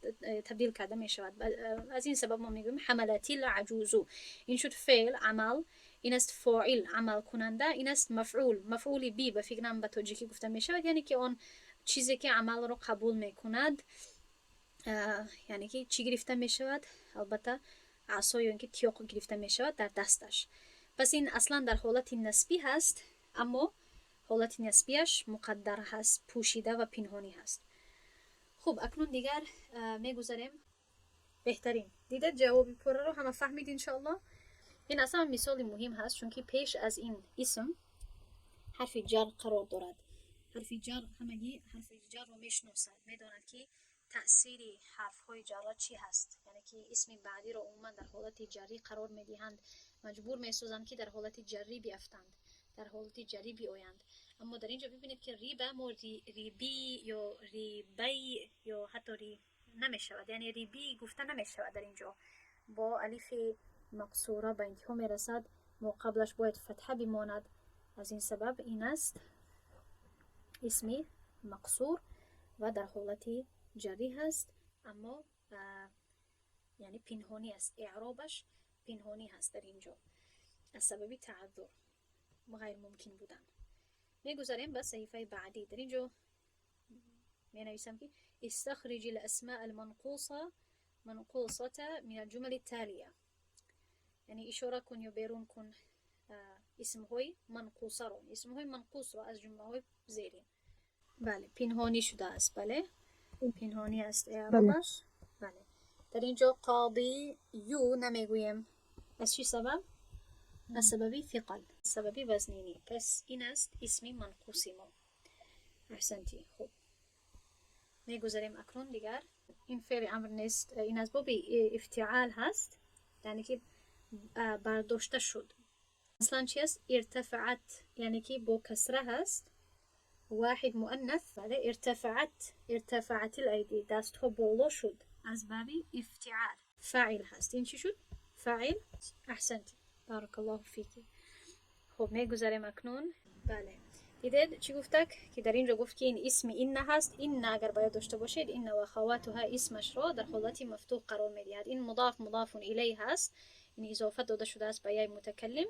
Speaker 1: табдил карда мешавад. Аз ин сабаб мо мегӯем حملت العجوز. Ин шуд феъл, амал. Ин аст фоил, амалкунанда, ин аст мафъул, مفعول به ба фикрам ба тоҷикӣ гуфта мешавад, яъне ки он чизе, ки амалро қабул мекунад, яъне ки чӣ гирифта мешавад? Албатта, асо ё ин ки тиёқ гирифта мешавад дар дасташ. Пас ин аслан дар ҳолати насбӣ ҳаст, аммо ҳолати насбияш муқаддар ҳаст, пӯшида ва пинҳонӣ ҳаст. Хуб, акнун дигар мегузарем. Беҳтарин, дидед, ҷавоби пурраро ҳама фаҳмид, иншоалло. Ин аслан мисоли муҳим ҳаст, чунки пеш аз ин исм ҳарфи ҷар қарор дорад. Ҳарфи ҷар, ҳамагӣ ҳарфи ҷарро мешиносад, медонад, ки таъсири ҳарфҳои ҷарра чӣ ҳаст, яъне ки исми баъдиро умуман дар ҳолати ҷаррӣ қарор медиҳанд, маҷбур месозанд, ки дар ҳолати ҷаррӣ биафтанд, дар ҳолати ҷаррӣ биоянд. Аммо дар ин ҷо бибинед, ки риба мо рибӣ ё рибай ё ҳатто ри намешавад, яъне рибӣ гуфта намешавад. Дар ин ҷо бо алифи мақсура ба интиҳо мерасад, мо қаблаш бояд фатҳа бимонад. Аз ин сабаб ин аст исми мақсур ва дар ҳолати ҷаррӣ ҳаст, аммо яъне пинҳонӣ аст, эъробаш пинҳонӣ ҳаст дар ин ҷо аз сабаби تعذر, ғайрмумкин будан. Мегузарем ба саҳифаи баъдӣ. Дар ин ҷо менависам, ки استخرج الأسماء المنقوصة منقوصة من الجمل التالية. Яъне ишора кун ё берун кун исмҳои манқусаро, исмҳои манқусро аз ҷумлаҳои зерин. Бале, пинҳонӣ шудааст, бале, пинҳонӣ аст эъробаш. Бале, дар ин ҷо қоди ю намегӯем. Аз чӣ сабаб? Аз сабаби ثقل, сабаби вазнинӣ. Пас ин аст исми манқуси мо. Аҳсанти. Хуб, мегузарем акнун дигар. Ин феъли амр нест, ин аз боби ифтиъол ҳаст, яъне ки бардошта шуд. Аслан чи аст? Иртафаат, яъне ки бо касра ҳаст, واحد مؤنث. Бале, ارتفعت، ارتفعت الأيدي, дастҳо боло шуд. Аз баби ифтиъол фаъил ҳаст. Ин чӣ шуд? Фаъил. Аҳсанти, بارك الله فيك. Хуб, мегузарем акнун. Бале, дидед, чӣ гуфтак, ки дар ин ҷо гуфт, ки ин исми инна ҳаст. Инна, агар ба ёд дошта бошед, إن وأخواتها исмашро дар ҳолати мафтуҳ қарор медиҳад. Ин مضاف مضاف إليه ҳаст, ин изофат дода шудааст ба яи мутакаллим.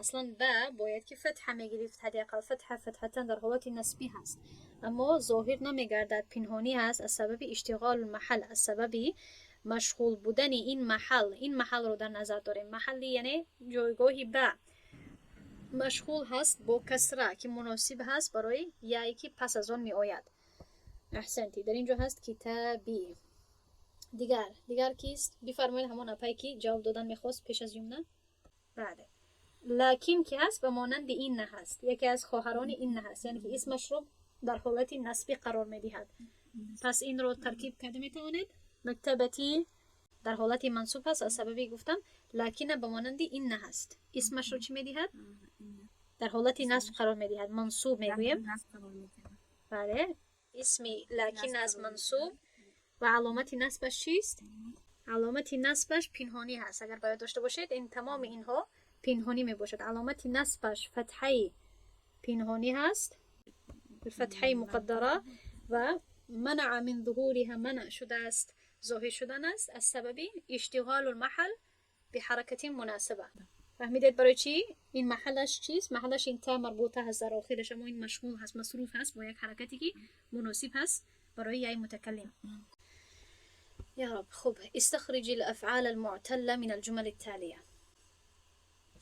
Speaker 1: Аслан ба бояд ки фатҳа мегирифт, ҳадди ақал фатҳа, فتحتين, дар ҳолати насбӣ ҳаст, аммо зоҳир намегардад, пинҳонӣ ҳаст аз сабаби اشتغال المحل, аз сабаби машғул будани ин маҳал. Ин маҳалро дар назар дорем, маҳалли, яъне ҷойгоҳи ба машғул ҳаст бо касра, ки муносиб ҳаст барои яе, ки пас аз он меояд. Аҳсанти. Дар ин ҷо ҳаст китаби. Дигар кист? Бифармоед, ҳамон апае, ки ҷавоб додан мехост пеш аз ҷумла. Бале, лакин ки ҳаст, ба монанди инна ҳаст, яке аз хоҳарони инна ҳаст, яъне ки исмашро дар ҳолати насбӣ қарор медиҳад. Пас инро таркиб карда метавонед. مكتبتي дар ҳолати мансуб ҳаст аз сабаби гуфтам, лакина ба монанди инна ҳаст. Исмашро чӣ медиҳад? Дар ҳолати насб қарор медиҳад, мансуб мегӯем. Бале, исми лакин аст мансуб ва аломати насбаш чист? Аломати насбаш пинҳонӣ ҳаст. Агар ба ёд дошта бошед, ин тамоми инҳо пинҳонӣ мебошад. Аломати насбаш фатҳаи пинҳонӣ ҳаст, фатҳаи مقدرة, ва منع من ظهورها, манъ шудааст зоҳир шудан аст аз сабаби اشتغال المحل بحركة مناسبة. فهمیدید برای چی؟ این محلش چیست؟ محلش این تاء مربوطه هست در آخرش، اما این مشغول هست، مصروف هست با یک حرکتی که مناسب هست برای یای متکلم. يا رب. خب، استخرج الأفعال المعتلة من الجمل التالية.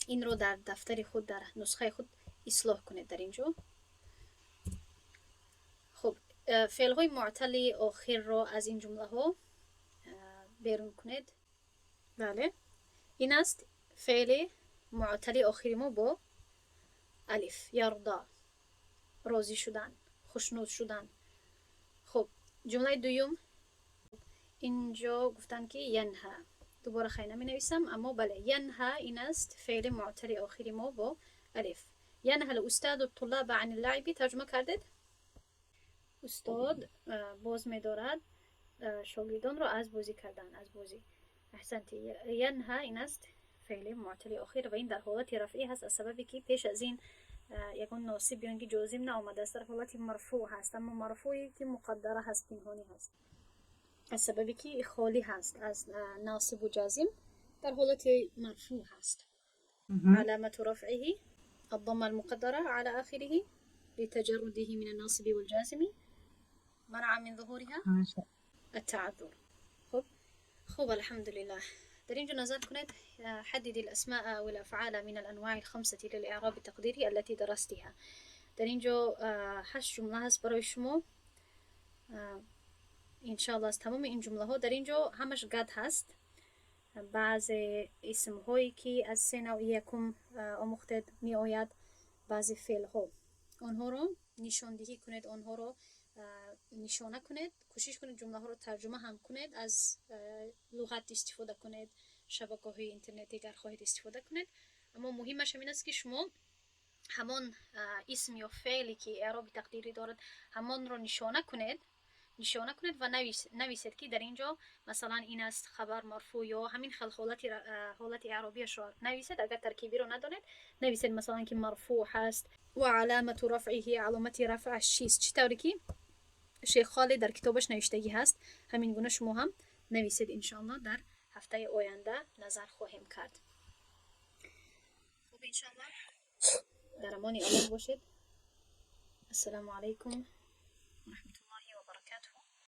Speaker 1: این رو در دفتر خود، در نسخه خود اصلاح کنید در اینجا. خب، فعل های معتل آخر را از این جمله ها بیرون کنید. بله، این است فعل معتل آخری ما با الف، يرضى، راضی شدن، خوشنود شدن. خب، جمله دوم اینجا گفتن که ينهى. دوباره خیلی نمی نویسم، اما بله، ينهى این است فعل معتل آخری ما با الف. ينهى الأستاذ الطلاب عن اللعب. ترجمه کردید؟ استاد باز می‌دارد شاگردان را از بازی کردن، از بازی. احسنتی. ينهى این است فعل معتل آخر و این در حالت رفعی هست از سببی که پیش از این یکون ناصب یا اینکه جازم نآمده است. در حالت مرفوع هست، اما مرفوعی که مقدره هست، پنهانی هست، از سببی که خالی هست از ناصب و جازم، در حالت مرفوع هست. علامة رفعه الضمة المقدرة على آخره لتجرده من الناصب والجازم، منع من ظهورها التعذر. خب خب، الحمد لله. در اینجا نظر کنید، حددي الأسماء والأفعال من الأنواع الخمسة للإعراب التقديري التي درستها. در اینجا هشت جمله هست برای شما. انشاءالله از تمام این جمله ها در اینجا همش گد هست. بعض اسم هایی که از سه نوع یکم آموختید می آید، بعضی فعل ها. آنها رو نشاندهی کنید، آنها رو نشانه کنید، کوشش کنید جمله ها رو ترجمه هم کنید، از لغت استفاده کنید، شبکه های اینترنتی اگر خواهید استفاده کنید. اما مهمش همین است که شما همان اسم یا فعلی که اعراب تقدیری دارد، همان رو نشانه کنید، نشانه کنید و نویسید که در اینجا مثلا این است خبر مرفوع یا همین خل حالت اعرابیش را نویسید. اگر ترکیبی رو ندانید، نویسید مثلا که مرفوع هست و علامة رفعه، علامت رفعش چیست، چی طوری که شیخ خالد در کتابش نوشتگی هست، همین گونه شما هم نویسید. انشاءالله در هفته آینده نظر خواهیم کرد. خب، انشاءالله در امان الله باشید. السلام علیکم.